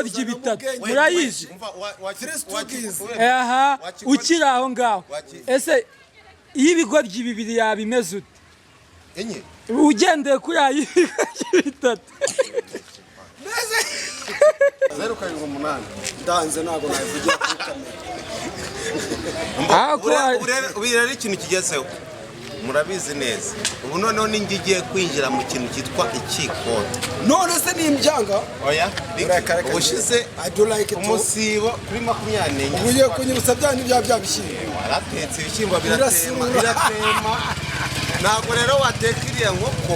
Ibigoryi bitatu murayizi. Umva, Three Stooges. Aha. Ukiri aho ngaho, Waki- ese iyo ibigoryi bibiri yabimeze ute? Enye. Ugendeye kuri aya y'ibigoryi bitatu. 078 ndanze, ntabwo nabivugira kuri kamera. Ah, ko Ubu rero ikintu kigezeho murabizi neza. Ubu noneho ninjye igiye kwinjira mu kintu cyitwa ikikoni. None se ni imbyanga? Oya. Reka, reka. Ubushize I do like it. umusibo kuri 24. Ubu ugiye kunyibutsa bya n'ibya bishyimbo. Waratetse ibishyimbo biratema. Birasura. Biratema. Ntabwo rero wateka iriya nkoko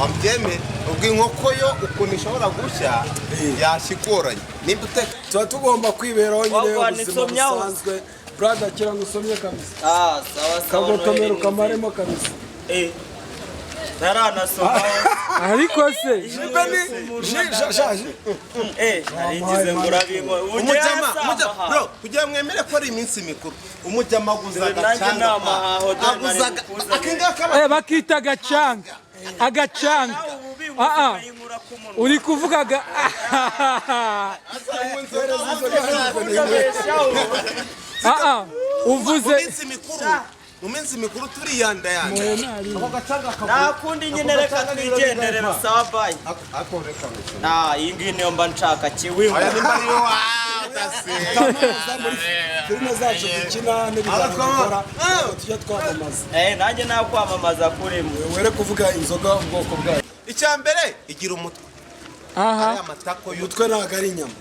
wabyemere. Ubwo inkoko yo ukuntu ishobora gushya, yashya igoranye nimba uteka. Tuba tugomba kwiberaho nyine Wagwa, ubuzima nisomyaho. busanzwe. Brother, kira ngo usomye kabisa. Ah, sawa sawa. Kagotomero. Noheli ni Kamaremo kabisa. nziza. Eh. Ntaranasoma. Ariko se Jipe ni shaje. Eh, nari ngize ngo urabinywa. Umujyama bro, kugira ngo mwemere ko ari iminsi mikuru, umujyama aguza Dore nanjye agacanga. ni amahaho, dore nari Aguza kukuzanira. akangaka aba- bakita agacanga, agacanga. Ah, ah. Uri kuvuga aga ah ah, Mu uvuze minsi mikuru, mu minsi mikuru turiyandayanda ako gacanga. Nta kundi nyine, reka twigendere. Sawa, bye. Ako reka ngusome. Ah, iyi ngiyi niyo mba nshaka kiwingo. Aya nimba ariyo udase. Twamamaza muri filime zacu dukina n'ibiganiro dukora, ntabwo tujya twamamaza. Eh, nanjye nakwamamaza kurimo. Were kuvuga inzoga ubwoko bwayo. Icya mbere igira umutwe. Aha. Ariya matako y'utwe. Umutwe ntabwo ari inyama.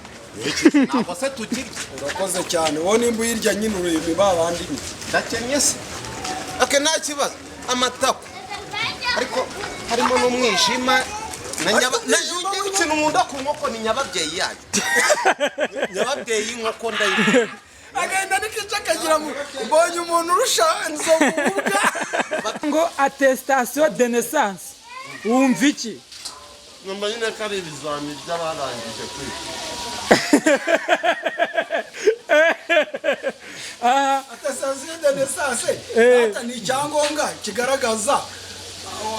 Ntabwo se tukirya? Urakoze cyane. Wowe nimba uyirya nyine ururimi babandi nyine. Ndakennye se? Okay, nta kibazo. Amatako ariko harimo n'umwijima na nyaba na ikintu nkunda ku nkoko ni nyababyeyi yayo, nyababyeyi y'inkoko ndayikunda. Agenda n'ikice akagira ngo mbonye umuntu urusha inzovu ubwa. Ngo attestation de naissance, wumva iki? Numva nyine ko ari ibizami by'abarangije kwiga. Aha. Attestation de naissance. Eh. Data, ni icyangombwa kigaragaza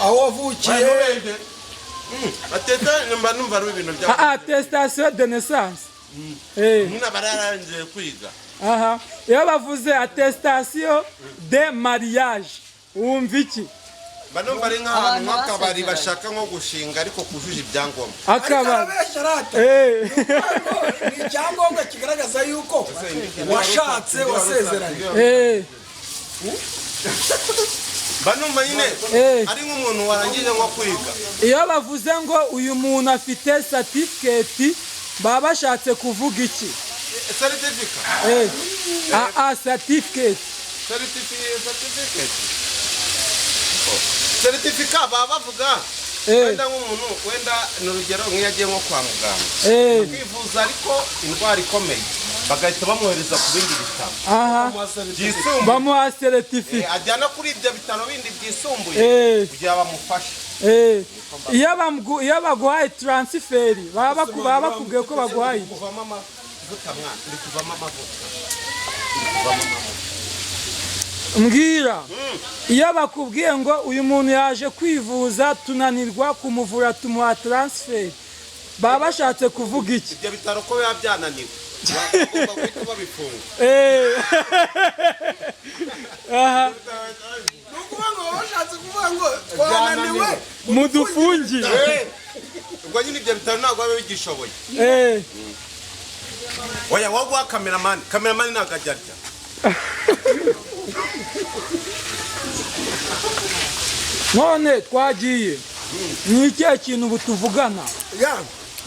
aho wavukiye. Bateta numva ari ibintu bya Ah, attestation de naissance. nyine abararangije kwiga. Aha, iyo bavuze attestation de mariage, wumva iki? Mba numva ari nk'ahantu Abantu nk'akabari basezeranye. bashaka nko gushinga ariko kujuje ibyangombwa. Ariko Akaba arabeshya rata. Ni icyangombwa kigaragaza yuko washatse, wasezeranye. Mba numva nyine ari nk'umuntu warangije nko kwiga. Iyo bavuze ngo uyu muntu afite certificate, baba bashatse kuvuga iki? Seritifika. Ah ah, certificate. Certificate, seritifika baba bavuga wenda nk'umuntu, wenda ni urugero nk'iyo agiye nko kwa muganga kwivuza ariko indwara ikomeye, bagahita bamwohereza ku bindi bitaro Aha. byisumbuye. Bamuha certificate. Ajyana kuri ibyo bitaro bindi byisumbuye kugira bamufashe. Iyo baguhaye transfert, baba bakubwiye ko baguhaye iki? Kuvamo amavuta mwana, uri kuvamo amavuta. Mbwira, iyo bakubwiye ngo uyu muntu yaje kwivuza tunanirwa kumuvura tumuha transfert, baba bashatse kuvuga iki? Ibyo bitaro ko biba byananiwe, bagomba guhita babifunga. Aha. Ni ukuvuga ngo baba bashatse kuvuga ngo twananiwe. Mudufungire. Ubwo nyine ibyo bitaro ntabwo biba bigishoboye. Oya, wowe guha kameramani, kameramani ntabwo ajya arya. None twagiye, ni ikihe kintu ubu tuvugana Ya,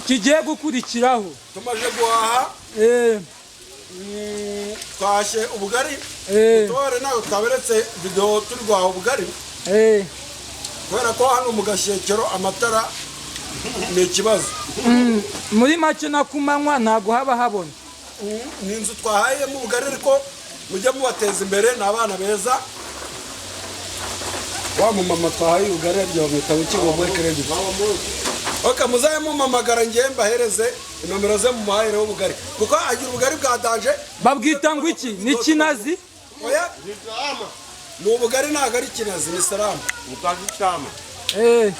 kigiye gukurikiraho? Tumaze guhaha. Twahashye ubugari. Tubare ntabwo twaberetse videwo turi guhaha ubugari kubera ko hano mu Gashyekero amatara ni ikibazo. Muri make na ku manywa ntabwo haba habona. Ni inzu twahayemo ubugari, ariko mujye mubateza imbere, ni abana beza. Wa mumama twahaye ubugari arya bamwita ngo ngo muri credit. Ok, muzabe mumamagara ngewe mbahereze inomero ze, mumuhayireho ubugari kuko agira ubugari bwa danger. Babwita ngo iki? Ni kinazi? Oya, ni ubugari, ntabwo ari kinazi, ni salamu. Ubugari cyama.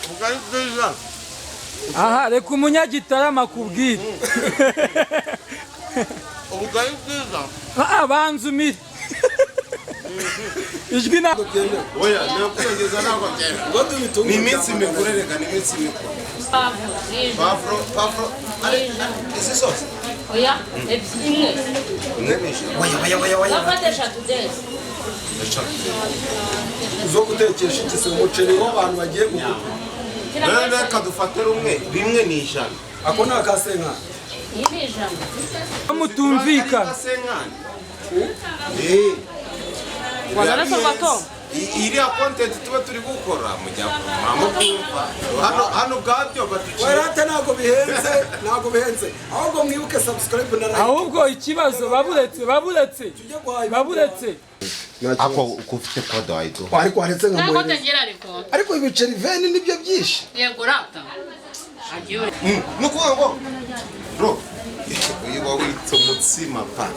Ubugari bwiza. Aha, reka umunyagitarama akubwire. Ubugari bwiza. Ah, banza umire ijwi na Oya, ni ukwiyongeza, ntabwo byemewe. Ngo tubitunge. Ni iminsi mikuru reka, ni iminsi mikuru. Pavuro, pavuro ari izi zose? Oya, ebyiri, imwe. Imwe ni 100. Oya, oya, oya, oya. Gafata eshatu desi. Zo gutekesha iki se? Umuceri w'abantu bagiye gukura. Rero reka dufate rumwe, rimwe ni 100. Ako ni akasenka. Iyi ni 100. Mutumvikana. Eh. Wazana bato. Iriya content tuba turi gukora mujya mukumva hano hano ubwabyo baduciye. Werate, ntabwo bihenze, ntabwo bihenze. Ahubwo mwibuke subscribe na like. Ahubwo ikibazo, baburetse, baburetse. Tujye guhaha. Baburetse. Ako uko ufite kode wayiduha? Ariko waretse Ntabwo nkamuhereza. tengera ariko. Ariko ibiceri 20 nibyo byinshi. Yego rata. Agiye. Ni ukuvuga ngo bro, uyu wawita umutsima pa.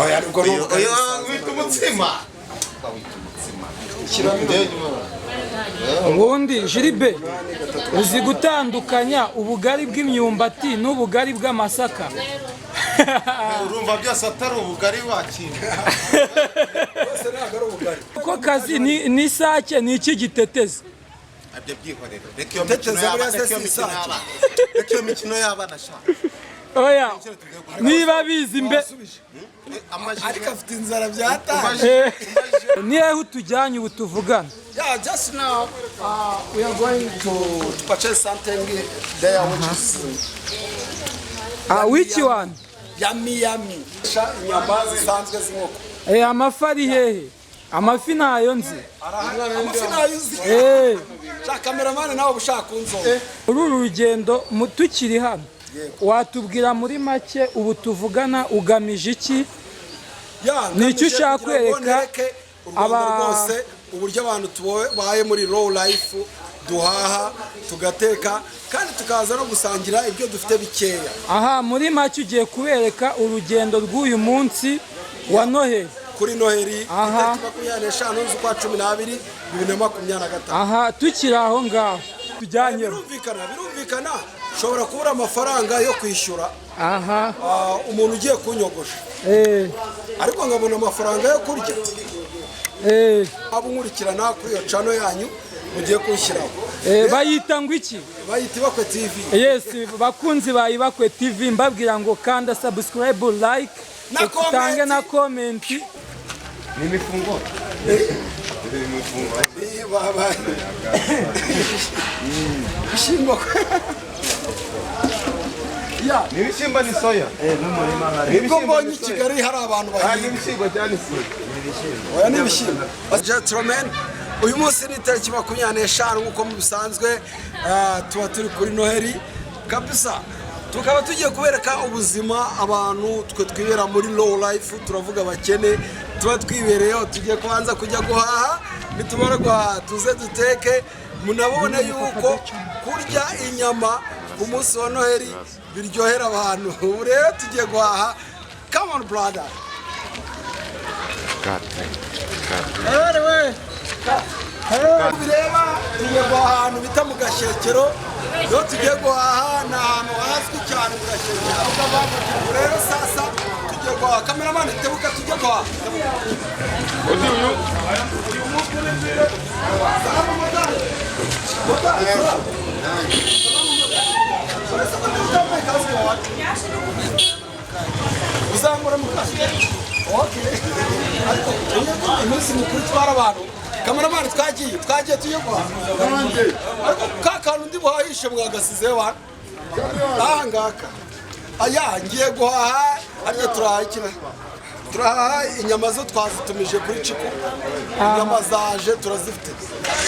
Oya, ariko ni uyu ubugari uyu busanzwe. wita umutsima, wawita umutsima. Ubundi jiribe, uzi gutandukanya ubugari bw'imyumbati n'ubugari bw'amasaka? Urumva byose atari ubugari wakira. Byose ntabwo ari ubugari. Ko kazi ni n'isake ni iki giteteza? Ibyo byihorere, reka iyo mikino Teteza y'abana, buriya se reka iyo si mikino isake. y'abana, reka iyo mikino y'abana sha. Oya, niba bizi mbe. Wasubije. Ariko afite inzara byataye. Ni hehe utujyanye ubu tuvugana? Yeah, just now we are going to purchase something there which is Ah, which one? Yummy yummy. Sha, inyama zisanzwe z'inkoko. Amafi ari hehe? Amafi ntayo nzi. Amafi nayo uzi? Sha, cameraman, nawe uba ushaka kunzonga. Muri uru rugendo tukiri hano, watubwira muri make ubu tuvugana ugamije iki? Ya, Ni icyo ngamije ushaka kugira ngo kwereka nereke u Rwanda rwose uburyo abantu tubaye muri low life, duhaha, tugateka, kandi tukaza no gusangira ibyo dufite bikeya. Aha, muri make ugiye kubereka urugendo rw'uyu munsi wa Noheli. Kuri Noheli, Aha. itariki 25 z'ukwa 12 2025. Aha, tukiri aho ngaho tujyanye. Birumvikana, birumvikana, ushobora kubura amafaranga yo kwishyura umuntu ugiye kunyogosha, ariko nkabona amafaranga yo kurya. Abo nkurikirana kuri iyo channel yanyu mugiye kunshyiraho. Bayita ngo iki? Bayita Ibakwe TV. Yes, bakunzi ba Ibakwe TV, mbabwira ngo kanda subscribe, like, Na utange comment. na comment. Ni imifungo, ni imifungo. Babaye ibishyimbo ya. Ni ibishyimbo, ni soya. Nibwo mbonye i Kigali hari abantu Ah, ni bahinga. ibishyimbo cyane, soya. Oya, ni ibishyimbo. Gentlemen, uyu munsi ni itariki 25 nk'uko mubisanzwe, tuba turi kuri Noheli kabisa, tukaba tugiye kubereka ubuzima abantu twe twibera muri low life, turavuga abakene tuba twibereyeho. Tugiye kubanza kujya guhaha, nitumara guhaha tuze duteke, munabone yuko kurya inyama ku munsi wa Noheli biryohera abantu. Ubu rero tugiye guhaha. Come on, brother. Bireba, tugiye guhaha ahantu bita mu Gashyekero. Iyo tugiye guhaha ni ahantu hazwi cyane mu Gashyekero. Ubu rero sasa tugiye guhaha. Cameraman, tebuka tujye guhaha. Salama, motari. Motari, salama. Uretse ko niba utambaye kasike wawe uzamura mu kazi. Okay. Ariko iminsi mikuru itwara abantu. Cameraman, twagiye, twagiye, tujye guhaha. Ariko ka kantu ndi buhahishe mwagasize wa aha ngaka. Aya, ngiye guhaha. Ariko turahaha ikina, turahaha inyama zo twazitumije kuri Ciko, inyama zaje turazifite.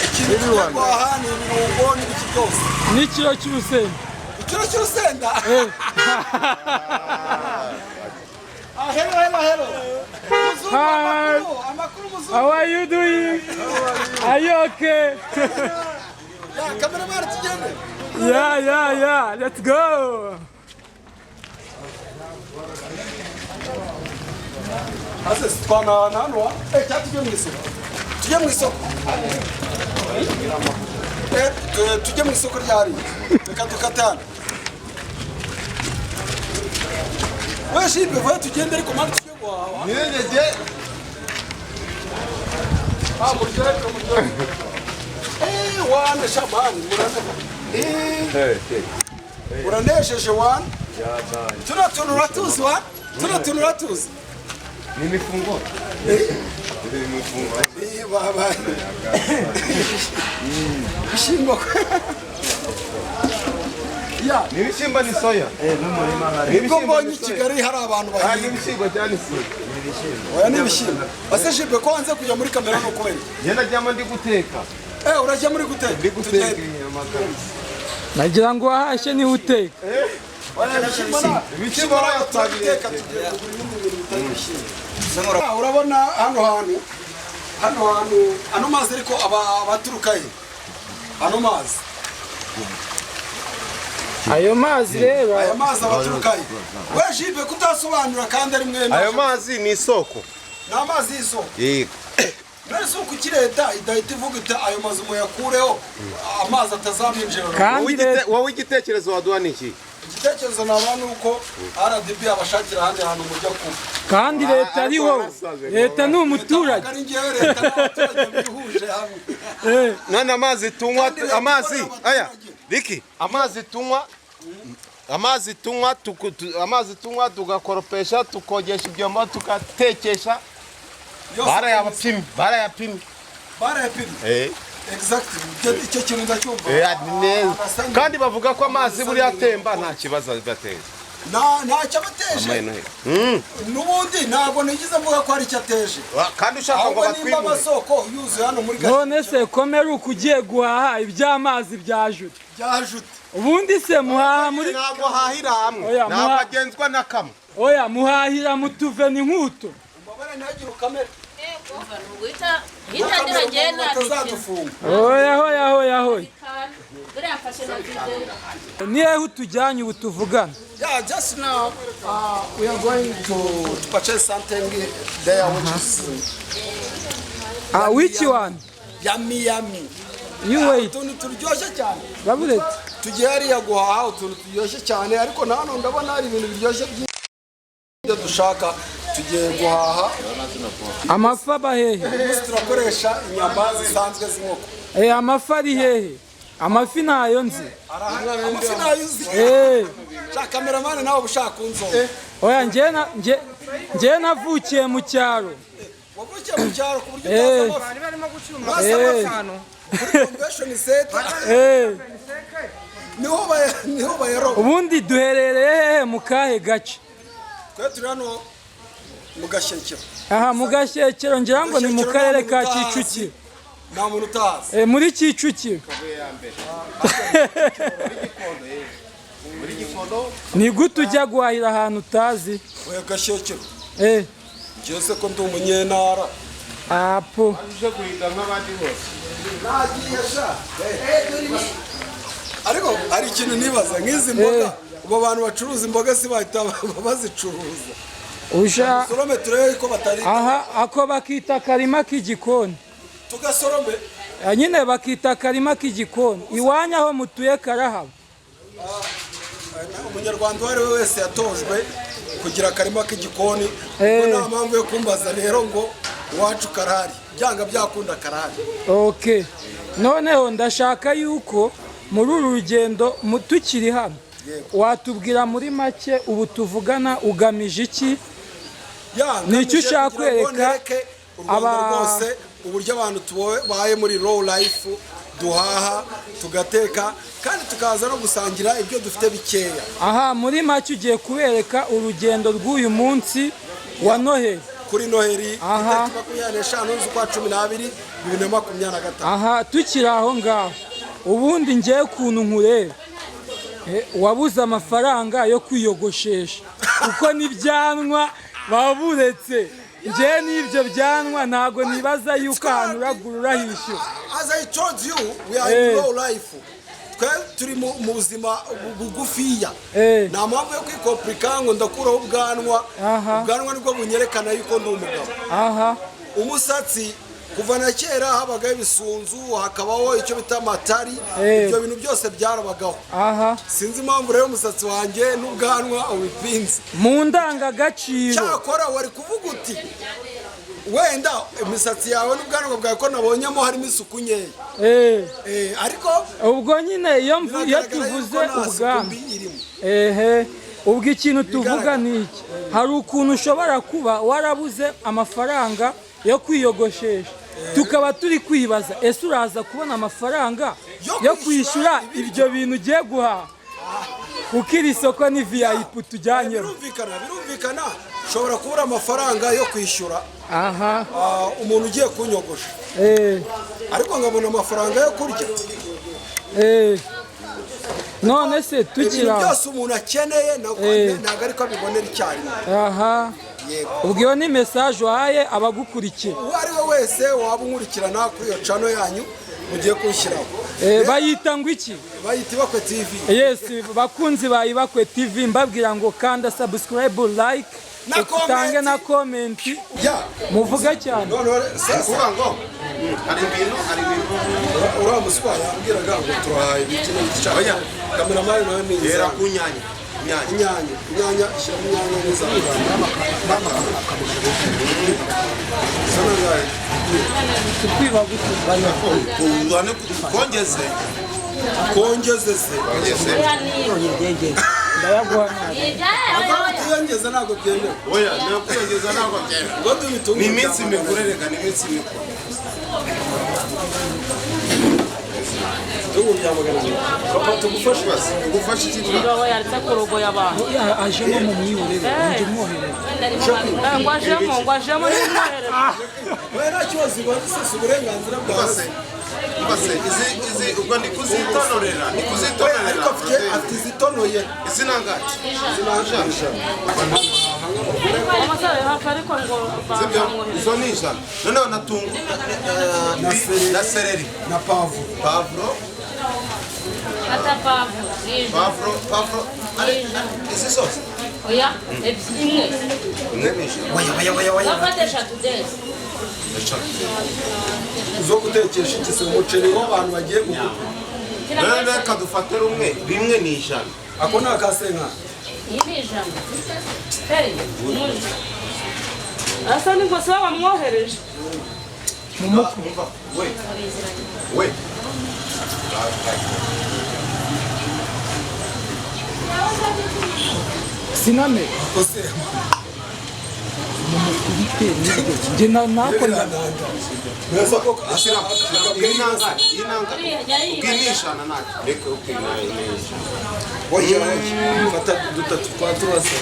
Ikintu tugiye guhaha ni ibirungo n'ibiki byose. N'ikiro cy'urusenda. Ikiro cy'urusenda. Ah, hello, hello, hello. Muzungu, Hi. amakuru, amakuru, muzungu. How are you doing? Are you okay? Ya, cameraman, tugende. Yeah, let's go. Ase twanahana hano wa? Eh, cyangwa tujye mu isoko. Tujye mu isoko. Tujye mu isoko rya hariya. Reka dukate hano. We shipe, vuba tugende, ariko mpamvu tujye guhaha. Nyirengege. Ah, muryoherwe, muryoherwe. Wane shamani, uranejeje wane. Turiya tuntu uratuzi wane, turiya tuntu uratuzi. Ni imifungo. Babaye ibishyimbo ya. Ni ibishyimbo, ni soya. Nibwo mbonye i Kigali hari abantu Ni bahinga. ibishyimbo cyane, soya. Oya, ni ibishyimbo. Ase jipe, ko wanze kujya muri kamera no kubera iki? Njye najyamo ndi guteka. Urajya muri guteka? Ndi guteka Tugende. inyama kabisa. Nagira ngo wahashye niho uteka. Oya, ibishyimbo Ibishyimbo ntabwo turabiteka, tugiye kugura ibindi bintu bitari ibishyimbo. Urabona hano hantu, hano hantu, ano mazi, ariko aba abaturuka he ano mazi? Ayo mazi rero, Aya mazi abaturuka he? We jipe, kutasobanura kandi ari mwene? Ayo mazi ni isoko. Ni amazi y'isoko? Yego. None se kuki leta idahita ivuga iti ayo mazu muyakureho, amazi atazabinjira? Kandi leta Wowe igitekerezo waduha ni iki? Igitekerezo naba ni uko RDB abashakira ahandi hantu mujya kuba. Kandi leta ari wowe, leta ni umuturage. Ari njyewe, leta n'abaturage bihuje hamwe. None amazi tunywa, Kandi leta amazi ikorera aya abaturage. Riki, amazi tunywa, amazi tunywa, amazi tunywa tugakoropesha, tukogesha ibyombo, tugatekesha, Yose. barayapimye, barayapimye. Barayapimye. Exactly. Icyo kintu ndacyumva. Ni neza. Understanding. Kandi bavuga ko amazi buriya atemba nta kibazo abateza. Ntacyo abateje. N'ubundi ntabwo nigeze mvuga ko hari icyo ateje. Kandi ushaka ngo Ahubwo nimba batwimure. amasoko yuzuye hano muri None se komera uko ugiye guhaha iby'amazi bya jute? Byajute. Ubundi se muhaha muri Ntabwo hahira hamwe. Oya, ntabwo agenzwa na kamwe. Oya, muhahira mu tuveni nkuto. Mbabare ntihagire ukamera. Guhita hita ndiragenda nta mikino. Batazadufunga. Oya, hoya, hoya, hoya. Buriya mfashe na video. Ni hehe utujyanye ubu tuvugana? Yeah, just now we are going to purchase something there which is Ah, which one? Yummy yummy. You wait. Utuntu turyoshye cyane. Baburetse. Tugiye hariya guhaha utuntu turyoshye cyane, ariko na hano ndabona hari ibintu biryoshye byinshi dushaka. Tugiye guhaha. Amafi aba hehe? Uyu munsi turakoresha inyama zisanzwe z'inkoko. Amafi ari hehe? Amafi ntayo nzi. Amafi nayo uzi? Shaka kameramani, nawe uba ushaka kunzonga. Oya, njye navukiye mu cyaro. Wavukiye mu cyaro ku buryo utazi amafi? Basi amafi kuri convention center niho bayaroba. Ubundi duherereye hehe, mu kahe gace? Twe turi hano mu Gashyekero. Aha mu Gashyekero, ngira ngo ni mu Gashyekero. karere Nta ka muntu utahazi. Kicukiro. Nta muntu utahazi. Muri Kicukiro. Ni gute ujya guhahira ahantu utazi? Oya, Gashyekero. Njyewe se ko ndi umunyentara? Apo. Uje guhiga nk'abandi bose. Nagiye sha. Ariko hari ikintu nibaza, nk'izi mboga, abo bantu bacuruza imboga si bahita bazicuruza? Uja Sorome turebe ko batari. Aha ako bakita akarima k'igikoni. Tugasorome. Nyine bakita akarima k'igikoni. Iwanyu aho mutuye karahaba? Umunyarwanda uwo ari we wese yatojwe kugira akarima k'igikoni. Eh. Ubwo nta mpamvu yo kumbaza rero ngo iwacu karahari. Byanga byakunda karahari. Okay, noneho ndashaka yuko muri uru rugendo tukiri hano watubwira muri make, ubu tuvugana ugamije iki? Ya, Ni icyo ngamije ushaka kugira ngo kwereka nereke u Rwanda rwose uburyo abantu tubaye muri low life, duhaha, tugateka, kandi tukaza no gusangira ibyo dufite bikeya. Aha muri make ugiye kubereka urugendo rw'uyu munsi wa Noheli. Kuri Noheli, Aha. itariki 25 z'ukwa 12 2025. Aha tukiri aho ngaho, ubundi ngewe ukuntu nkureba, wabuze amafaranga yo kwiyogoshesha, kuko n'ibyanwa baburetse. Ngewe n'ibyo byanwa ntabwo nibaza yuko ahantu uragura urahishyura. As I told you, we are in low life. Twe turi mu buzima bugufiya. Nta mpamvu yo kwikompurika ngo ndakuraho ubwanwa. Aha. Ubwanwa nibwo bunyerekana yuko ndi umugabo. Aha. Umusatsi Kuva na kera habagaho ibisunzu, hakabaho icyo bita amatari. Ibyo bintu byose byarabagaho. Aha. Sinzi impamvu rero umusatsi wanjye n'ubwanwa ubipinze. Mu ndangagaciro. Cyakora wari kuvuga uti wenda imisatsi yawe n'ubwanwa bwawe ko nabonyemo harimo isuku nkeya. Ariko Ubwo nyine iyo biragaragara yuko tuvuze nta suku ubwanwa, mbi irimo. Ehe, ubwo ikintu tuvuga Bigaragara. ni iki: hari ukuntu ushobora kuba warabuze amafaranga yo kwiyogoshesha, tukaba turi kwibaza: ese uraza kubona amafaranga yo yo kwishyura kwishyura ibiryo? Ibyo bintu ugiye guhaha, kuko iri soko ni VIP tujyanyemo. Birumvikana, ushobora kubura amafaranga yo kwishyura umuntu ugiye kunyogosha, ariko nkabona amafaranga yo kurya. None se Ibintu tukiri aho, byose umuntu akeneye ntabwo ariko abibonera icyarimwe. Yego. Ubwo iyo ni message wahaye abagukurikiye. Uwo ari we wese waba unkurikirana kuri iyo channel yanyu mugiye kunshyiraho. Bayita ngo iki? Bayita Ibakwe TV. Yes, bakunzi ba Ibakwe TV, mbabwira ngo kanda subscribe, like, na utange comment. Na comment. Ya. Muvuga cyane. Noneho sasa Kuvuga ngo hari ibintu. Uriya muswa yambwiraga ngo turahaye ibiki n'ibiki cyane. Oya. Cameraman nawe ni Hera ku nyanya, inyanya. Inyanya, shyiramo inyanya neza. Isa nangahe? Tukwiba gute? Kungane kongeze. Kongeze se? Kongeze. Ndayaguha nabi. Kwiyongeza ntabwo byemewe. Oya, ni kwiyongeza ntabwo byemewe. Ngo tubitunge. Ni iminsi mikuru reka, ni iminsi mikuru. Ibitunguru bya 200. Papa, tugufashe. Basi tugufashe iki? Ngaho yaretse kurogoya abantu. Ajemo mu mwihorere, njye umwohereza. Ngo ajemo nimumwohereze. Oya, nta kibazo, si uburenganzira bwawe. Ubase izi ubwo ndi kuzitonorera, ndi kuzitonorera. Ariko afite izitonoye. Izi nangahe? Ijana. Amasaha hafi ariko ngo Sibyo? bamwohereze. Izo ni 100. Noneho na tungu Na sereri. Na sereri. Na pavuro. Pavuro. Ata pavuro ni 100. Pavuro ari izi zose? Oya, ebyiri, imwe. Imwe ni 100. Oya, oya, oya, oya. Bafate eshatu desi. Eshatu. Zo gutekesha iki se? Umuceri w'abantu bagiye mu bukwe. Rero reka dufate rumwe rimwe, ni 100. Ako ni akasenka. Iyi ni 100. Hey, muri. Asa ni ngo se bamwohereje. Umva we, we. Siname Kose. Mumukubite nibyo njye nako. Neza koko. Ashyira iyi nangahe? Iyi nangahe? Ubwo iyi ni 100 ntacyo, reka ubwo iyi nayo ni 100. Oya, oya, fata dutatu twa turase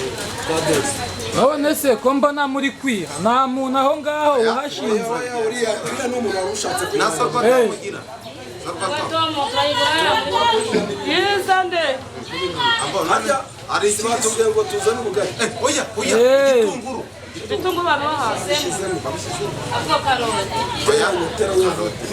twa desi. None se ko mbona muri kwiha, nta muntu aho ngaho uhashinze? Oya, uriya ni umuntu wari ushatse Na kugira. sorwatomu mugira sorwatomu? Tomo turayigura. Yiza nde? Harya Hari si batubwiye ngo tuzane ubugari? Oya, oya. Eh. Igitunguru. Ibitunguru babiha. Ako karoti. Oya. Tera karoti.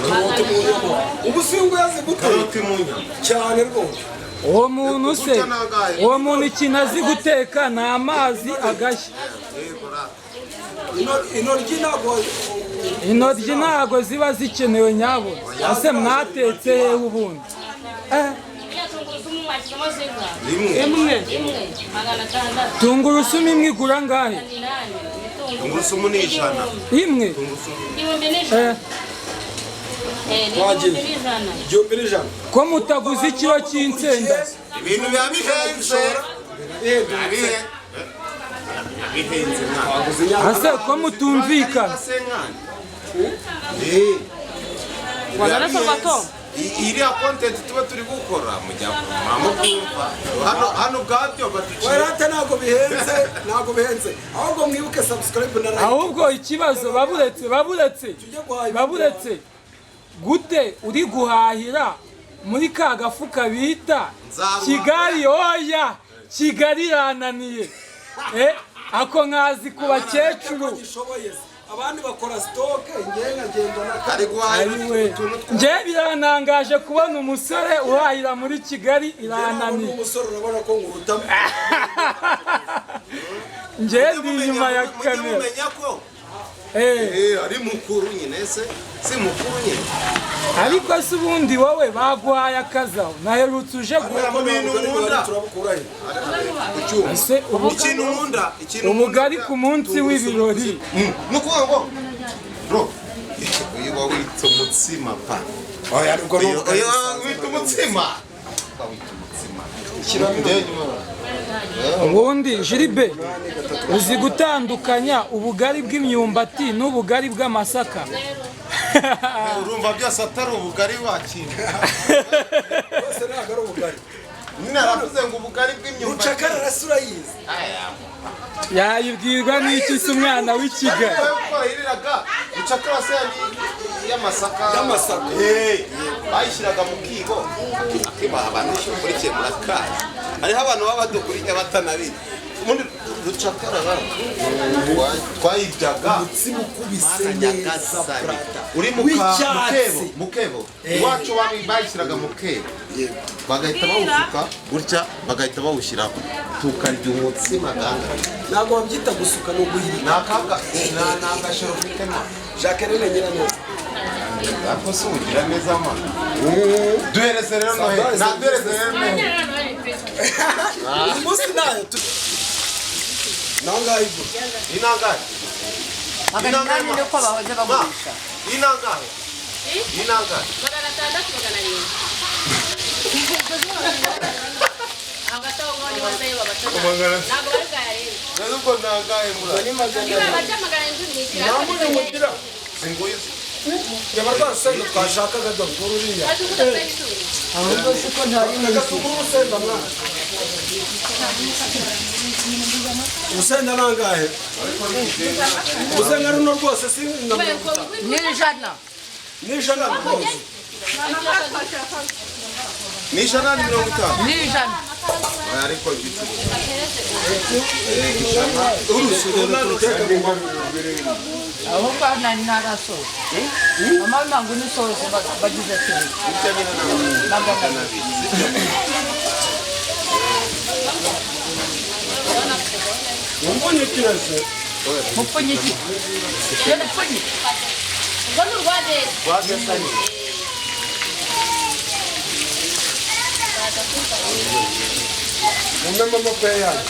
Karoti mu nyama, ubu si ngo yazi guteka. Karoti mu nyama. Cyane rwose. Uwo muntu se, Gutya nangahe? uwo muntu ikintu azi guteka ni amazi agashya. Yego ra. Intoryi ntabwo. Intoryi ntabwo ziba zikenewe nyabo. Ese mwatetse hehe ubundi? Iya tungurusumu mwashyizemo zingahe? Rimwe. Imwe. Imwe. 600. Tungurusumu imwe igura angahe? 800. Ibitunguru. Tungurusumu ni 100. Imwe? 1100. Ni 1100. 1100. Ko mutaguze ikiro cy'insenda? Ibintu biba bihenze. Biba bihenze mwana. Ase ko mutumvikana? Wazana sorwatomu? Iriya content tuba turi gukora mujya mukumva hano ubwabyo baduciye. Werate, ntabwo bihenze, ntabwo bihenze. Ahubwo mwibuke subscribe na like. Ahubwo ikibazo, baburetse, baburetse. Tujye guhaha. Baburetse, gute uri guhahira muri ka gafuka bita Nzaruha. Kigali? Oya, Kigali irananiye. Ako nkazi ku bakecuru. Gishoboye se. Abandi bakora stock, njye nkagenda na Ari guhahira Ariwe. utuntu two Njye birantangaje kubona umusore uhahira muri Kigali Njye irananiye. umusore, urabona ko nkurutamo. Njye ndi inyuma ya Mujye kamera. mumenya ko Ari mukuru nyine se, si mukuru nyine. Ariko se ubundi wowe baguhaye akazi aho naherutse uje Mu bintu nkunda. Turabukura he? Ku cyuma. Ese ubu Ikintu nkunda, ikintu ubugari nkunda- ku munsi w'ibirori. Ni ukuvuga ngo bro, uyu wawita umutsima pa. Oya, ubwo ni Uyu ubugari uyu busanzwe. wita umutsima. Wawita umutsima. Ubundi Jiribe, uzi gutandukanya ubugari bw'imyumbati n'ubugari bw'amasaka? Urumva byose atari ubugari wakira. Bwose ntabwo ari ubugari. Nyine aravuze ngo ubugari bw'imyumbati. Rucakara arasa, urayizi? Yayibwirwa n'iki se umwana w'i Kigali? Ariko bayiriraga rucakara se y'amasaka. Y'amasaka. Bayishyiraga mu kibo akibaha abantu bakurikiye murakazi. Hariho abantu baba badukurikiye batanabizi. Ubundi rucakara twayiryaga Umutsima ukubise Mana neza, nyagasani. brother. Uri mu W'icyatsi. kebo, mu kebo iwacu bayishyiraga mu kebo, bagahita bawusuka gutya, bagahita bawushyiraho, tukarya umutsima ganga. Ntabwo babyita gusuka, ni uguhirika. Ni akaga, ni agashoro ufitemo. Jacqueline Nyiraneza. Ariko se ugira neza ma? Duhereze rero Noheli, naduhereze rero Noheli. Uyu munsi nayo naho ngaho igura. Iyi ni angahe? 800 niko bahoze bagurisha. Iyi ni angahe? Iyi ni angahe? 600, 700. Hagati aho ngaho niba nayo babaca ntabwo bari bwayarenze. Rero ubwo ni angahe muri Niba baca 700 ni ikiraka. Singuye. Yaba rwa rusenda twashakaga, dore ruriya. Ahubwo siko ntari. Reka tugure urusenda mwana. Urusenda ni angahe? Urusenda runo rwose si na 50. Ni 100. Ni 100 rwose. Ni 150. Ni 100. Oya, ariko igiciro Aho ngaho nari narasoje mama ntabwo n'isoze bagize ati gutya nyine ni 200, sibyo? Umpfunyikire se. Mupfunyiki rero pfunyiki. Ubwo ni urwa dede. Rwagasani. Mumpe momo pay yanyu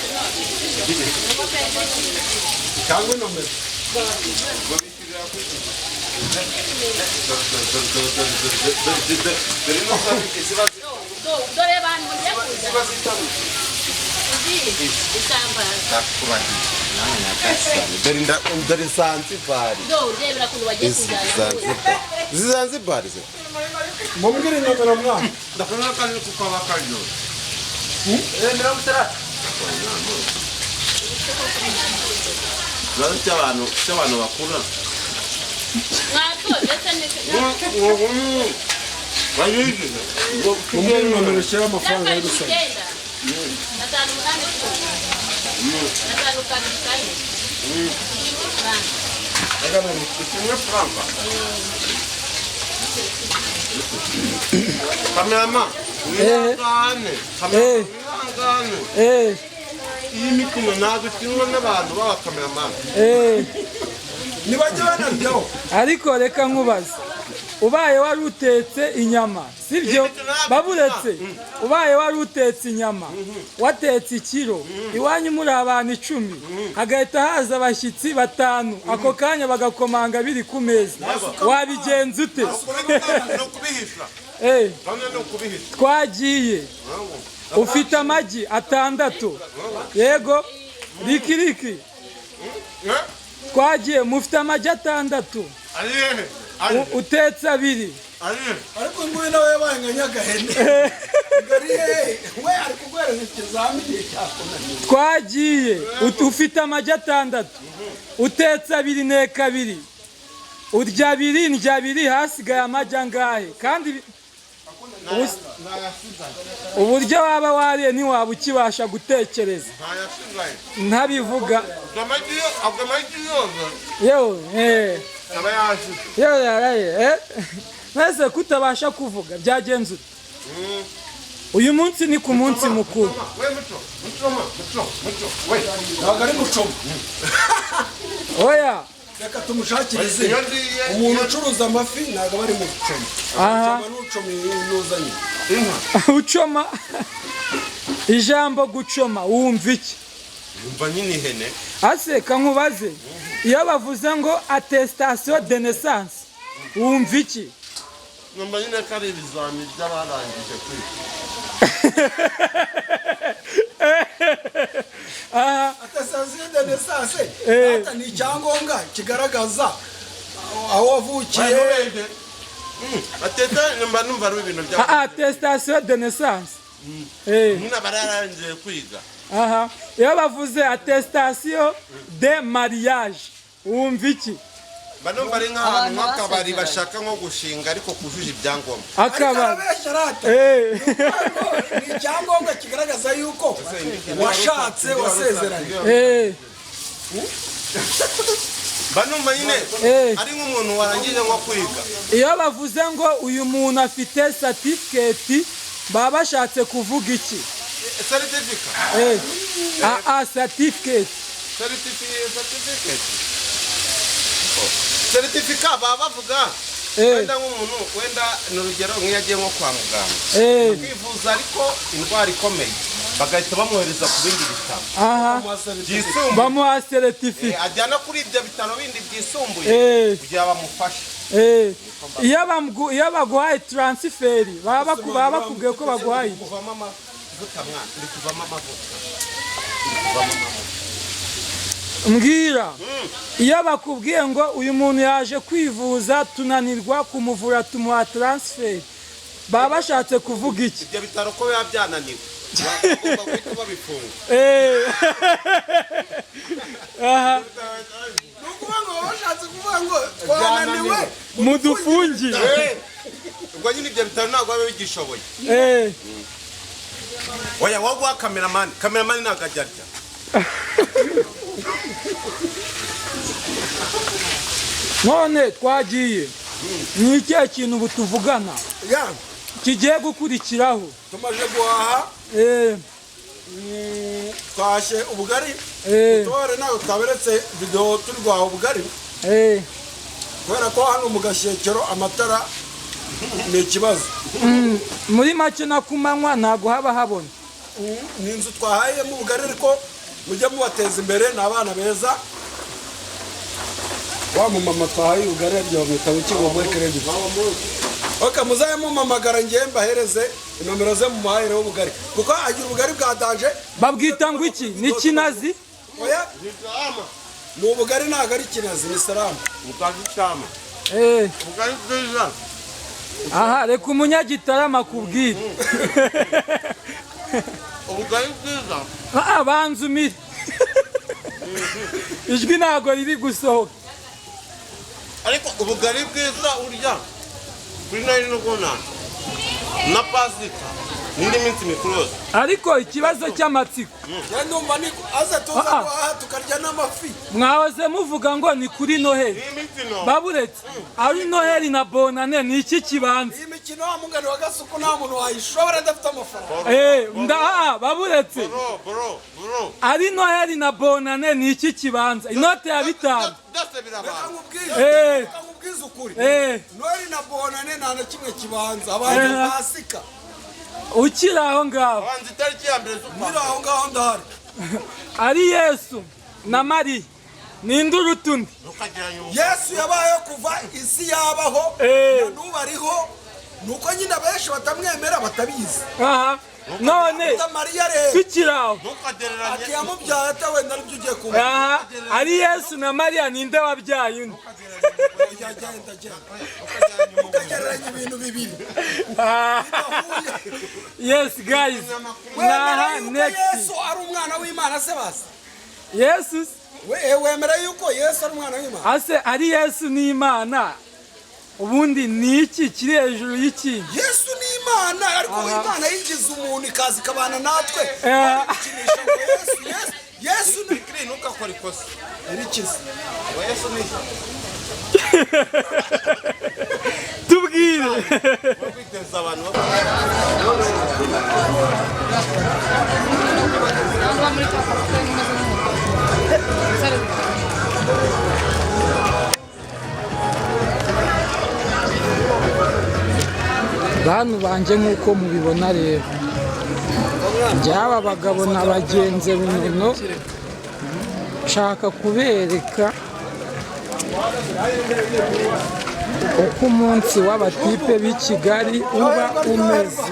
cyangwa inomero. Dore ino ziba Dore bantu mugiye kuza. ziba zitabuze. Izi isambaza. Ndakurahiye mwana nyagasani, dore dore Zanzibari. Do urebera ukuntu bagiye Izi kuza. Zanzibar, izi Zanzibari ze. Mumbwire inomero mwana. Ndakabona kandi kuko aba karyoshye. 60. Ikibazo cy'abantu bakura. Mwatoze se ni Bayigize. Mumbwire inomero ushyiraho amafaranga karindwi y'urusenda. 9 5 8 10 5 2 4 Kimwe franka. Kamerama, wihangane. Kamerama, wihangane. Iyi mikino ntabwo ikinwa n'abantu b'abakameramani. Ntibajya banaryaho. Ariko reka nkubaze, ubaye wari utetse inyama, sibyo? Baburetse, ubaye wari utetse inyama, watetse ikiro iwanyu muri abantu 10, hagahita haza abashyitsi batanu ako kanya bagakomanga biri ku meza, wabigenza ute? Ni ukubihisha. Bamwe ni ukubihisha. Twagiye, ufite amagi 6, yego rikiriki. Twagiye, mufite amagi 6. Ari hehe? Ari Utetse abiri. Ari hehe? Ariko nguyu nawe yabaye nka nyagahene ngari hehe, we ari kuguhereza ikizamini cyakunaniye. Twagiye, ufite amagi 6, utetse abiri neka abiri, urya abiri ndya abiri, hasigaye amagi angahe? Kandi uburyo waba wariye ntiwaba ukibasha gutekereza. Ntayasigaye. Ntabivuga. Amagi amagi yose Yewe aba yashize. Yewe yaraye mwese kutabasha kuvuga byagenze ute? Uyu munsi ni ku munsi mukuru. We muco, muco, muco, muco, we. Ntabwo ari mucoma. Oya. Reka tumushakire izina. Iyo ndiye- Umuntu ucuruza amafi ntabwo aba ari mu bucoma. Aha. Ucoma n'ucoma inuzanye. Ucoma, ijambo gucoma wumva iki? Yumva nyine ihene. Aseka nkubaze, iyo bavuze ngo attestation de naissance wumva iki? Numva nyine ko ari ibizami by'abarangije kwiga. Aha. Attestation de naissance Eh. data, ni icyangombwa kigaragaza aho wavukiye. Nturebye. Ateta numva numva ari ibintu bya Attestation de naissance. Nyine abararangije kwiga. Aha, iyo bavuze attestation de mariage wumva iki? Mba numva ari nk'ahantu Abantu nk'akabari basezeranye. bashaka nko gushinga ariko kujuje ibyangombwa. Ariko Akaba arabeshya rata. Ni icyangombwa kigaragaza yuko washatse, wasezeranye. Mba numva nyine ari nk'umuntu warangije nko kwiga. Iyo bavuze ngo uyu muntu afite certificate baba bashatse kuvuga iki? Seritifika. Certificate. Certificate, seritifika baba bavuga wenda nk'umuntu, wenda ni urugero nk'iyo agiye nko kwa muganga kwivuza ariko indwara ikomeye, bagahita bamwohereza ku bindi bitaro Aha. byisumbuye. Bamuha certificate. Ajyana kuri ibyo bitaro bindi byisumbuye kugira bamufashe. Iyo baguhaye transfer baba bakubwiye ko baguhaye iki? Kuvamo amavuta mwana, uri kuvamo amavuta. Mbwira, iyo bakubwiye ngo uyu muntu yaje kwivuza tunanirwa kumuvura tumuha transfer baba bashatse kuvuga iki? Ibyo bitaro ko biba byananiwe bagomba guhita babifunga. Aha. Ni ukuvuga ngo baba bashatse kuvuga ngo twananiwe. Mudufungire. Ubwo nyine ibyo bitaro ntabwo biba bigishoboye. Oya, wowe guha kameramani, kameramani ntabwo ajya arya. None twagiye, ni ikihe kintu ubu tuvugana Ya, kigiye gukurikiraho? Tumaze guhaha. Twahashye ubugari. Tubare ntabwo twaberetse videwo turi guhaha ubugari kubera ko hano mu Gashyekero amatara ni ikibazo. Muri make na kumanywa ntabwo haba habona. Ni inzu twahayemo ubugari, ariko mujye mubateza imbere, ni abana beza. Wa mumama twahaye ubugari arya bamwita ngo muri credit. Ok, muzaye mumamagara ngiye mbahereze inomero ze mumuhayireho ubugari kuko agira ubugari bwa danger. Babwita ngo iki? Ni kinazi? Oya, ni ubugari, ntabwo ari kinazi, ni salamu. Ubugari cyama. Ubugari bwiza. Aha, reka umunyagitarama akubwire. Ubugari bwiza. Ah, banza umire, ijwi ntabwo riri gusohoka. Ariko ubugari bwiza urya kuri Noheli n'ubunani na Pasika n'indi minsi mikuru yose. Ariko ikibazo cy'amatsiko. Njye ndumva ni aze tuza guhaha tukarya n'amafi. Mwahoze muvuga ngo ni kuri Noheli. Iyi mikino. Baburetse, ari Noheli na Bonane ni iki kibanza? Iyi mikino wa mugani wa Gasuku nta muntu wayishobora adafite amafaranga. Nda baburetse. Bro, bro, bro. Ari Noheli na Bonane ni iki kibanza? Inote ya 5. Byose birabanza. Reka nkubwize, reka nkubwize ukuri. Noheli na Bonane nta na kimwe kibanza, abanza Pasika. Ukiri aho ngaho. Abanza itariki ya 1 z'ukwa. Nkiri aho ngaho ndahari. Ari Yesu na Mariya ninde uruta undi? Ntukagereranye ubu. Yesu yabayeho kuva isi yabaho, na n'ubu ariho, ni uko nyine abenshi batamwemera batabizi. Aha. None Ata Mariya rero tukiri aho. Ntukagereranye. Ati yamubyaye ate, wenda aribyo ugiye kumva. Aha, ari Yesu na Mariya ninde wabyaye undi? Oya, genda genda, ntukagereranye ibintu bibiri bidahuye. Yes guys. Wemera Naha yuko next. Yesu ari umwana w'Imana se basi? Yesu Wemera yuko Yesu ari umwana w'Imana? Ase ari Yesu n'Imana, ubundi ni iki kiri hejuru y'ikindi? Yesu ni Imana, ariko Imana yigize umuntu ikaza ikabana natwe. Barikinisha ngo Yesu, Yesu, Yesu ni Kiri, ntukakore ikosa. irikize. Ngo Yesu ni Tubwire. wo kwiteza abantu. Cyangwa muri ka kafe imeze nk'umugore. Bantu banjye, nk'uko mubibona rero, byaba bagabo na bagenzi runono, nshaka kubereka uko umunsi w'abatipe b'i Kigali uba umeze.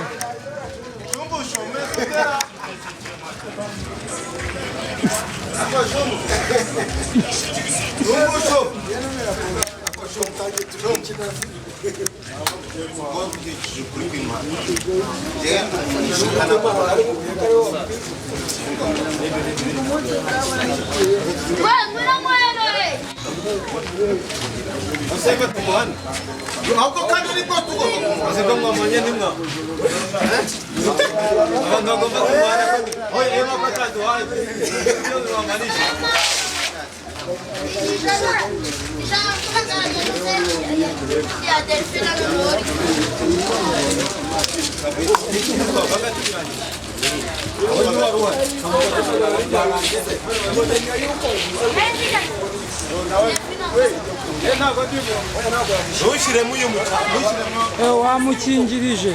Ahubwo kandi nibwo tugomba kumuha Siko mwamanye ntimwa abantu bagomba kumuhana oye reba ko ataduhaye ibyo bibamanisha. Ntushyiremo uyu ntushyiremo. Wamukingirije.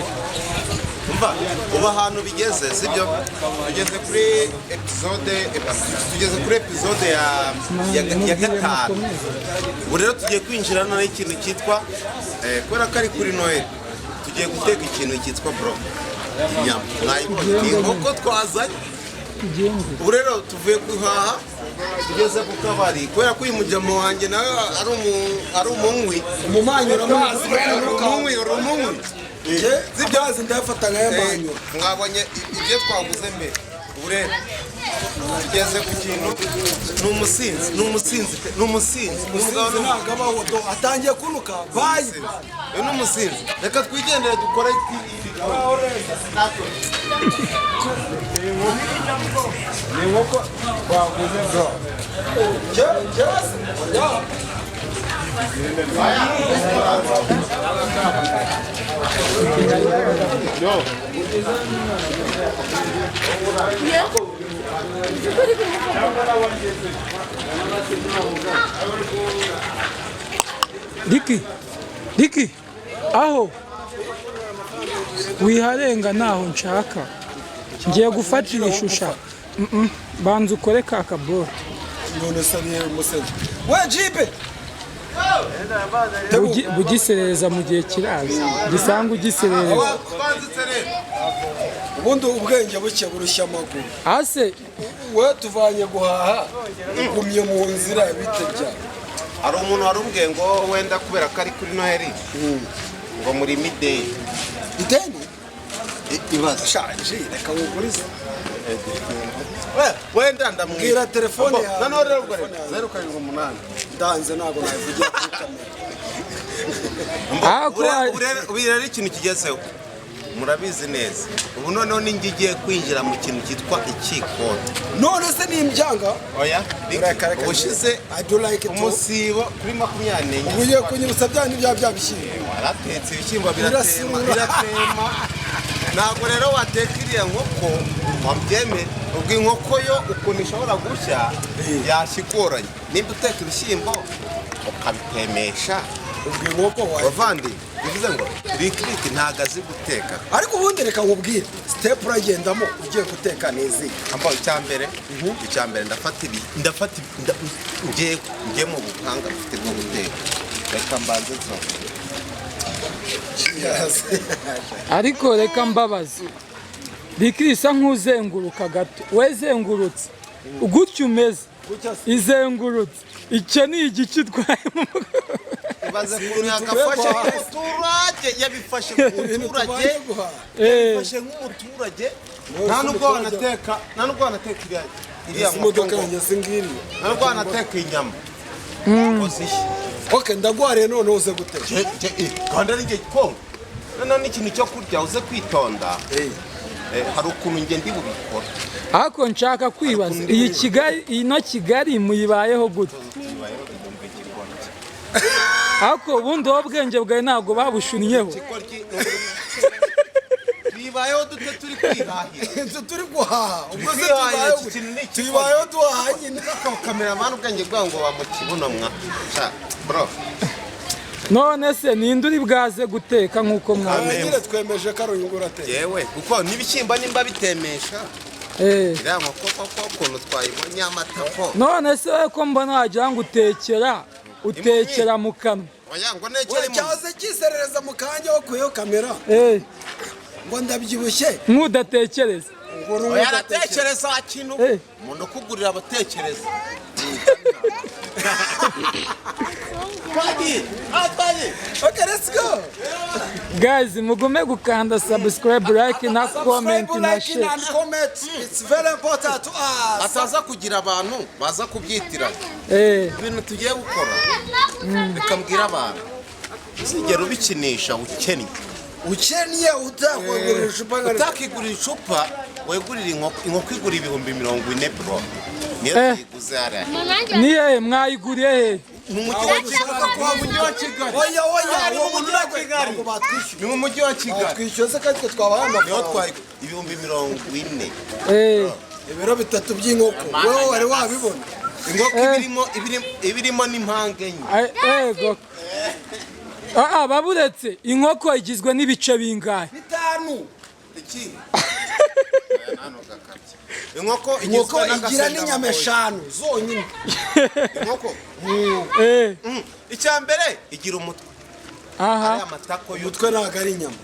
Umva, ubu ahantu bigeze sibyo, tugeze kuri episode, tugeze kuri episode ya gatanu. Ubu rero tugiye kwinjira noneho ikintu cyitwa, kubera ko ari kuri Noheli, tugiye guteka ikintu cyitwa bro inyama. Mwayibonye ni inkoko twazanye. Tugende. Ubu rero tuvuye guhaha, tugeze ku kabari, kubera ko uyu mujyamo wanjye nawe ari umunywi. Umumanyura amazi. Uri umunywi, uri umunywi. Sibyo, amazi ndayafata nkayamanyura. Mwabonye ibyo twaguze mbere. Ubu rero tugeze ku kintu, ni umusinzi, ni umusinzi pe, ni umusinzi. Umusinzi ntabwo abaho do atangiye kunuka bayi. Uyu ni umusinzi. Reka twigendere dukore. Ni inkoko twaguze bro. Riki, Riki, aho wiharenga ntaho nshaka, ngiye gufatira ishusho. Banza ukore ka kaboro. None se ni umusinzi we jipe. Bugiserereza mu gihe kiraza gisanga ugiserereza. Banzitse rero. Ubundi ubwenge buke burushya amaguru. Ase we tuvanye guhaha ugumye mu nzira bite bya. Hari umuntu wari umbwiye ngo wenda kubera ko ari kuri Noheli ngo muri mideli Ideni ibaze. Shaje reka nkugurize. Wenda ndamubwira. Bwira telefone yawe. Noneho rero ubwo rero 078. Ndanze ntabwo nayivugira kuri kamera. Ubu rero ikintu kigezeho murabizi neza. Ubu noneho ninjye igiye kwinjira mu kintu cyitwa ikikoni. None se ni imbyanga? Oya, ubushize I do like it. Umusibo kuri 24. Ubu ugiye kunyibutsa bya n'ibya bya bishyimbo. Waratetse ibishyimbo biratema, biratema. Ntabwo rero wateka iriya nkoko wabyemere. Ubwo inkoko yo ukuntu ishobora gushya yashya igoranye. Nimba uteka ibishyimbo ukabitemesha. Ubwo inkoko wawe. Bavandi, bivuze ngo Rikiriki ntabwo azi guteka. Ariko ubundi reka nkubwire step uragendamo ugiye guteka n'izi. Ambo icya mbere ndafata ibi, ndafata ngiye mu buhanga mfite bwo guteka. Reka mbanze nso. Ariko reka mbabaze. Rikiri isa nk'uzenguruka gato, we zengurutse gutya umeze izengurutse, icyo ni igice utwaye mu Ibaze ukuntu yagafashe nk'umuturage, yabifashe nk'umuturage, yabifashe nk'umuturage. Nta nubwo wanateka, nta nubwo wanateka iriya imodoka nkoko, yanjye singiriye. nta nubwo wanateka inyama ngo zishye. Okay, ndagwariye none uze guteka. Kandi ari igihe kongo noneho n'ikintu cyo kurya uze kwitonda. Hari ukuntu njye ndi bubikora. Ariko nshaka kwibaza iyi Kigali, ino Kigali muyibayeho gute? Ariko ubundi wowe ubwenge bwawe ntabwo babushunnyeho. Tuyibayeho dute turi kwihahira? Turi guhaha. Ubwo se Kwihahira tubayeho iki kintu ni iki? tuyibayeho duhaha nyine. Kameramani ubwenge bwawe ngo bamukibuno mwa. Sha, bro. None se ninde uri bwaze guteka nk'uko mwawe? Nyine twemeje ko ari uyu nguyu urateka. Yewe, kuko n'ibishyimbo nimba bitemesha, iriya nkoko koko ukuntu twayibonye amatako. None se wowe ko mbona wagira ngo utekera mu kanwa? Oya, ngo nekere mu Cyahoze kiserereza mu kanya wakuyeho kamera, ngo ndabyibushye. Nk'udatekereza. Ngo ni Oya, udatekereza. aratekereza kintu. Umuntu ukugurira abatekereza. Twagiye, twagiye. Okay, let's go. Guys, mugume gukanda subscribe, like na comment Subscribe, na like share. and comment. It's very important to us. Ataza kugira abantu baza kubyitiranya. Ibintu tugiye gukora, reka mbwire abantu, uzigera ubikinisha ukennye. Ukennye utakwegurira icupa nka Utakigurira icupa, wegurira inkoko. Inkoko igura 40,000, bro, niyo tuyiguze hariya. Ni hehe mwayiguriye, hehe? Mu mujyi wa Kigali, mu mujyi wa Kigali. Oya, oya, Ni uwo mu muntu mujyi wa ntabwo Kigali. ntabwo batwishyuye. Ni mu mujyi wa Kigali. Batwishyuye se kandi twe twabahaye Niho amafaranga? twayigura 40,000. Ibiro 3 by'inkoko, wowe wari wabibona? Inkoko ibirimo n'impanga enye. Ego. Ah, baburetse, inkoko igizwe n'ibice bingahe? 5. Iki? Inkoko Inkoko igizwe igira n'agasenda n'inyama maboyi. 5 zonyine. Inkoko. Icya mbere igira umutwe. Ariya matako. Umutwe ntabwo ari inyama.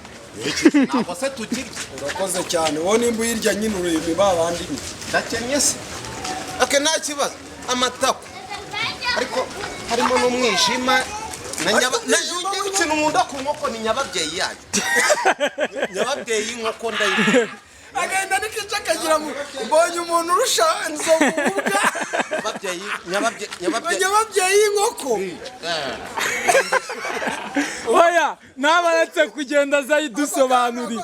Ntabwo se tukirya? Urakoze cyane. Wowe nimba uyirya nyine ureba ba bandi nyine. Ndakennye se? Okay, nta kibazo. Amatako. Ariko harimo n'umwijima na nyaba Ariko na umwijima ujye ikintu nkunda ku nkoko ni nyababyeyi yayo. Nyababyeyi y'inkoko ndayikunda. Agenda n'ikice akagira ngo mbonye umuntu urusha inzovu ubwa. Nyababyeyi, nyababyeyi, nyababyeyi. Nyababyeyi y'inkoko. Oya, nabaretse kugenda azayidusobanurira.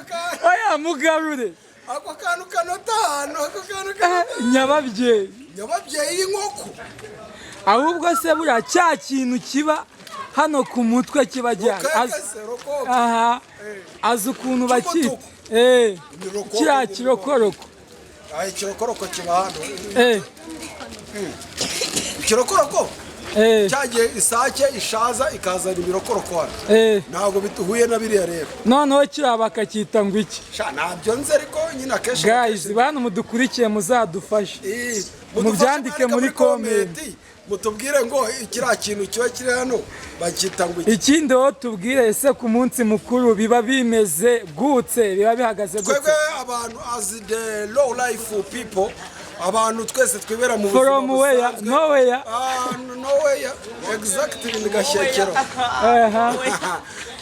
Oya, mugarure. Ako kantu kanota ahantu, ako kantu kanota. Nyababyeyi. Nyababyeyi y'inkoko. Ahubwo se buriya cya kintu kiba hano ku mutwe kiba gihari? Rukeke se, rokoke. Aha, azi ukuntu bakita. Tukutuku. Ni rokoke. Kiriya kirokoroko. Ah, ikirokoroko kiba hano. Ikirokoroko cyagiye isake ishaza ikazana ibirokoroko hano. Ntabwo bihuye na biriya rero. Noneho kiriya bakacyita ngo iki? Sha, ntabyo nzi, ariko nyine akenshi Guys, bantu mudukurikiye, muzadufashe. Mudufashe Mubyandike mwandike muri comment. Mutubwire ngo kiriya kintu kiba kiri hano bacyita ngo iki? Ikindi wowe tubwire, ese ku munsi mukuru biba bimeze gutse, biba bihagaze gutse? Twebwe abantu as the low life people, abantu twese twibera mu buzima From where? busanzwe. Nowhere. Ah, nowhere exactly, ni Gashyekero.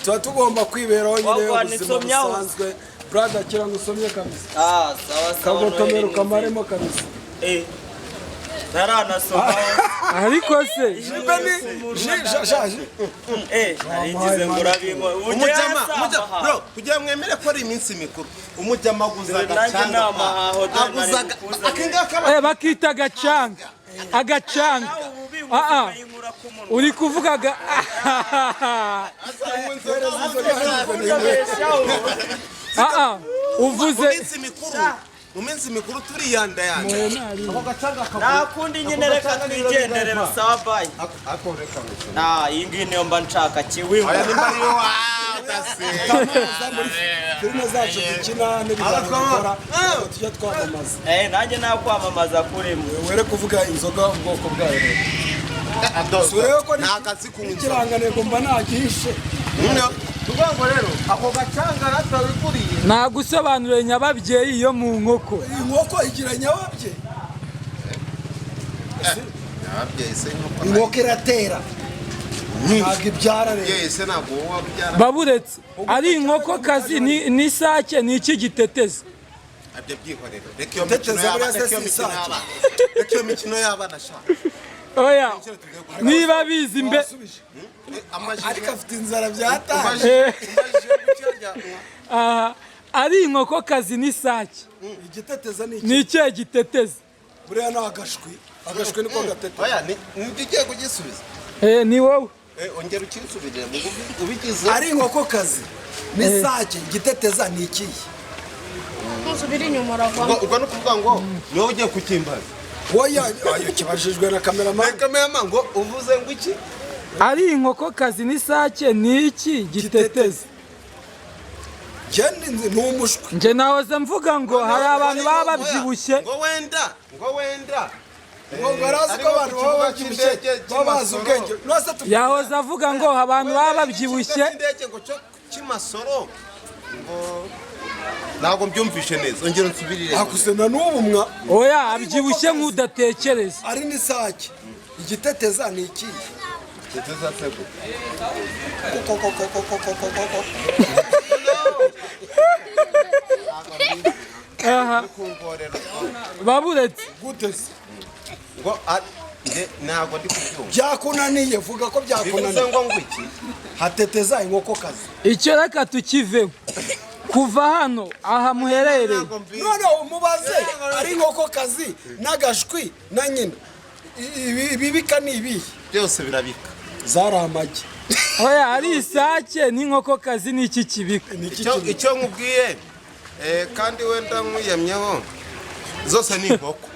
Tuba tugomba kwiberaho nyine Wagwana ubuzima insomyaho. busanzwe. Brother, kira ngo usomye kabisa. Ah, sawa sawa. Kagotomero Noheli ni kamaremo kabisa. Eh. Ntaranasoma. Ariko se Jipe ni ji. Eh, narigize ngo urabinkora. Umujama, umujama, bro, kugira ngo mwemere ko ari iminsi mikuru. Umujama aguza Dore nanjye agacanga. ni amahaho, dore nari Aguza kukuzanira. akangaka. Bakita agacanga, agacanga. Ah, ah. Uri kuvuga aga ah ah, uvuze. Mu minsi mikuru, mu minsi mikuru turiyandayanda. Ako gacanga Nta kundi nyine, reka twigendere, sawa, bye. Ako reka ngusome. Ah, iyi ngiyi niyo mba nshaka kiwimba. Oya, nimba ariyo utase. Kwamamaza muri filime zacu dukina n'ibiganiro dukora, ntabwo tujya twamamaza. Eh, nanjye nakwamamaza kurimo. Were kuvuga inzoga ubwoko bwayo rero. Si urebe ko Nta kazi kunywa inzoga. ikirangantego mba nagihishe. Tuvuga ngo rero ako gacanga ratawiguriye. Nagusobanuriye nyababyeyi yo mu nkoko. Inkoko igira nyababyeyi? Nyababyeyi se inkoko. Inkoko iratera, ntabwo ibyara rero. Nyababyeyi se ntabwo wowe wabyara. Baburetse, ari inkokokazi n'isake, ni iki giteteza? Ibyo byihorere. Reka iyo mikino Teteza y'abana, buriya se reka iyo si mikino isake. y'abana. Reka iyo mikino y'abana sha. Oya, niba bizi mbe. Wasubije. Ariko afite inzara byataye. Aha, ari inkokokazi n'isake, Igiteteza ni iki? ni ikihe giteteza? Buriya ni agashwi, agashwi niko gatete. Oya, ni ugiye kugisubiza. Ni wowe. Ongera ukinsubirire mugufi ubigize. Ari inkokokazi n'isake, igiteteza ni ikihe? Ntusubire inyuma, uravamo. Ubwo ni ukuvuga ngo ni wowe ugiye kukimbaza. Oya, ayo kibajijwe na kameramani. Kameramani, ngo uvuze ngo iki? Ari inkokokazi n'isake ni iki giteteza? Njye ni umushwi. Njye nahoze mvuga ngo hari abantu baba babyibushye. Ngo wenda, ngo wenda. Ngo barazi ko abantu baba babyibushye baba bazi ubwenge. Nose Yahoze avuga ngo abantu baba babyibushye. Cy'indege ngo cyo cy'imasoro, ngo ntabwo mbyumvishe neza, ongera unsubirire. Akuse na n'ubu mwa. Oya, abyibushye nk'udatekereza. Ari n'isake, igiteteza ni ikihe? Teteza se gute? Kokokokokokokokoko. Aha. Kungorera. Baburetse. Gute se? Ngo nge ntabwo ndi kubyumva. Byakunaniye, vuga ko Bivuze byakunaniye. ngo iki? Hateteza inkokokazi. Icyo reka tukiveho kuva hano aha muherereye. Ntabwo mbizi. Noneho umubaze, ari inkokokazi n'agashwi na nyina, ibibika ni ibihe? Byose birabika. Zari amagi. Oya, ari isake n'inkokokazi ni iki kibika? Ni iki Icyo kintu? Icyo nkubwiye, kandi wenda nkwiyamyeho, zose ni inkoko.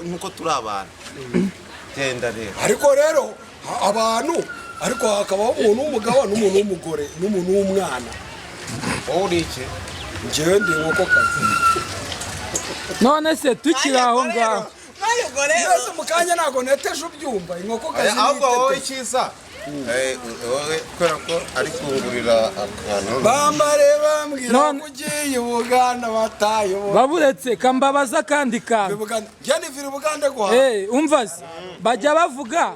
Nkuko turi abantu, genda rero. Ariko rero abantu, ariko hakabaho umuntu w'umugabo n'umuntu w'umugore n'umuntu w'umwana. Wowe uri iki? Njyewe ndi inkokokazi. None se tukiri aho ngaho. Mbese mu kanya ntabwo neteje, ubyumva, inkokokazi Ahubwo wowe nitete. icyiza, wowe kubera ko ari kungurira akantu. Bambare bambwira None- ko ugiye i Buganda bataye ubu. Baburetse, kambabaza akandi kantu. Buganda, njye nivira Buganda guhaha. Umva se, bajya bavuga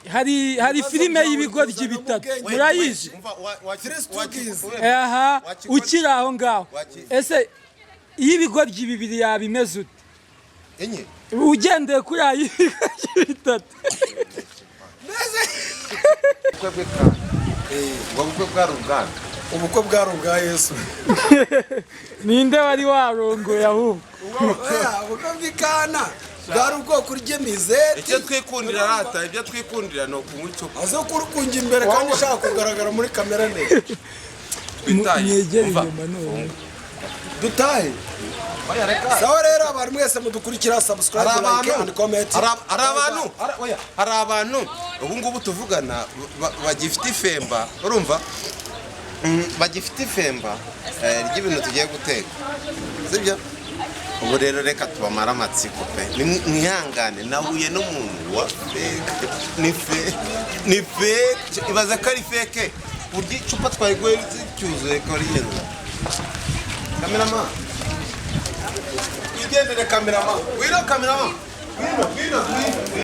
hari filime y'ibigoryi bitatu, murayizi? Umva, Three Stooges. Aha. Ukiri aho ngaho, Waki- ese iyo ibigoryi bibiri yabimeze ute? Enye. Ugendeye kuri aya y'ibigoryi bitatu. Ubukwe bwe kandi ubwo bukwe bwari ubwana. Ubukwe bwari ubwa Yesu. Ninde wari warongoye ahubwo? Oya, ubukwe bw'ikana bwari ubwoko urya imizeti. Icyo twikundira rata, ibyo twikundira ni ukunywa icyo Aze kurukunja imbere kandi ushaka kugaragara muri kamera neza. Twitaye. Mwegere Umva. inyuma none. Dutahe. Oya, reka. Sawa rero, abantu mwese mudukurikira, subscribe, Hari like abantu and comment. Hari abantu oya, hari abantu ubu ngubu tuvugana bagifite ifemba, urumva, bagifite ifemba ry'ibintu tugiye guteka, sibyo? Ubu rero reka tubamare amatsiko pe. Mwihangane, nahuye n'umuntu wa fake, ni fake, ni fake, ibaze ko ari fake, burya icupa twariguye cyuzuye rikaba rigenda. Kamerama, wigendere, kamerama, wino, kamerama, wino, wino, wino.